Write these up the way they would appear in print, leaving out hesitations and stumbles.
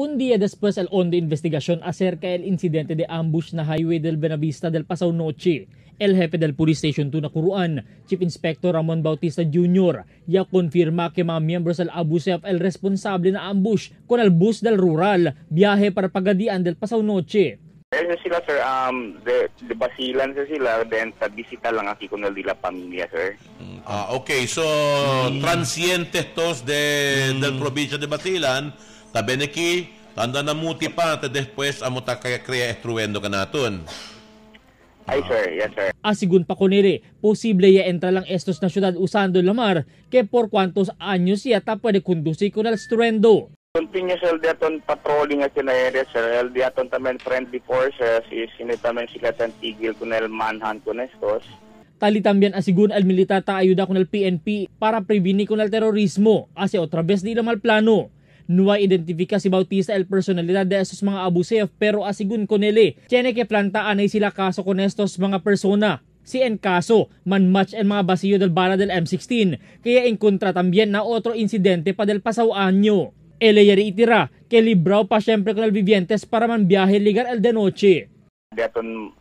Un día después el on de investigación acerca el incidente de ambush na highway del Buenavista del pasado noche. El jefe del Police Station 2 na Curuan, Chief Inspector Ramon Bautista Jr., ya confirma que mga miyembros del Abu Sayyaf el responsable na ambush con el bus del rural, viaje para Pagadian del pasado noche. Eso sila, sir, de Basilan sa sila, then sa bisita lang aki ko na nila pamilya, sir. Ah, okay, so transientes tos de del provincia de Basilan, tabeneki, tanda na muti pa, te después amo ta kaya krea estruendo kanaton. Ay, sir, yes, sir. Asigun pa konere, posible ya entra lang estos na syudad usando la mar, que por cuantos años ya ta puede conducir con el estruendo. Continuous el diaton patrolling at na area, sir. El diaton tamen friendly forces is sinitamen sila tan tigil con el manhunt con estos. Tali también asigun el militar ta ayuda con el PNP para prevenir con el terrorismo. Hacia otra vez di mal plano. No identifica si Bautista el personalidad de esos mga Abu Sayyaf, pero asigun con él, tiene que plantaan ay sila kaso con estos mga persona. Si en caso, man match el mga vacío del bala del M16, kaya encontra también na otro incidente pa del pasado año. Ele yari itira, que libraw pa siyempre con el vivientes para man biyahe ligar el de noche. Diaton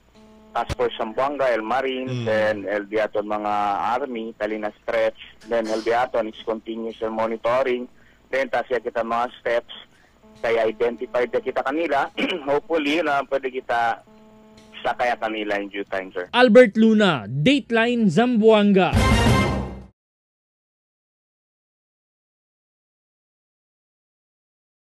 Task Force Zamboanga, el Marines, then el diaton mga Army, Talina Stretch, then el diaton is continuous monitoring, then tasya kita mga steps, kaya identify na kita kanila, hopefully na pwede kita sakaya kanila in due time, sir. Albert Luna, Dateline Zamboanga.